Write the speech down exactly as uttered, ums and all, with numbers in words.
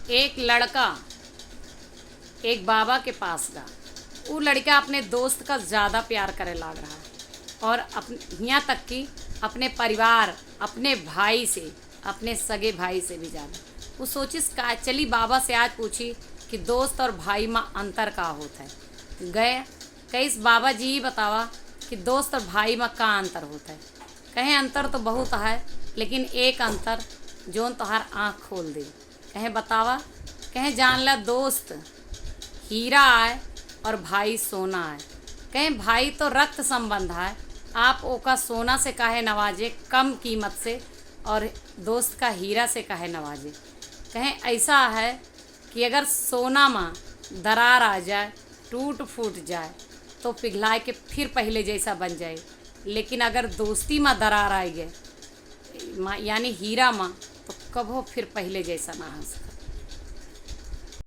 एक लड़का एक बाबा के पास गा। उ लड़का अपने दोस्त का ज़्यादा प्यार करे लाग रहा है और अप-, हियाँ तक कि अपने परिवार, अपने भाई से, अपने सगे भाई से भी ज़्यादा। उ सोचिस का चली बाबा से आज पूछी कि दोस्त और भाई मा अंतर का होत है। गए, कहिस बाबा जी, ई बतावा कि दोस्त और भाई मा का अंतर होत है? कहे अंतर तो बहुत है, लेकिन एक अंतर जौन तोहार आँख खोल दे। कहे बतावा? कहे जान ला दोस्त हीरा आय और भाई सोना आय। कहे भाई तो रक्त संबंध आय, आप ओका सोना से काहे नवाजे कम कीमत से और दोस्त का हीरा से काहे नवाजे? कहे ऐसा है कि अगर सोना मा दरार आ जाए, टूट फूट जाए, तो पिघलाए के फिर पहिले जैसा बन जाए, लेकिन अगर दोस्ती मा दरार आ गए, मा-, यानी हीरा मा, तो कबो फिर पहिले जैसा ना हो सकत।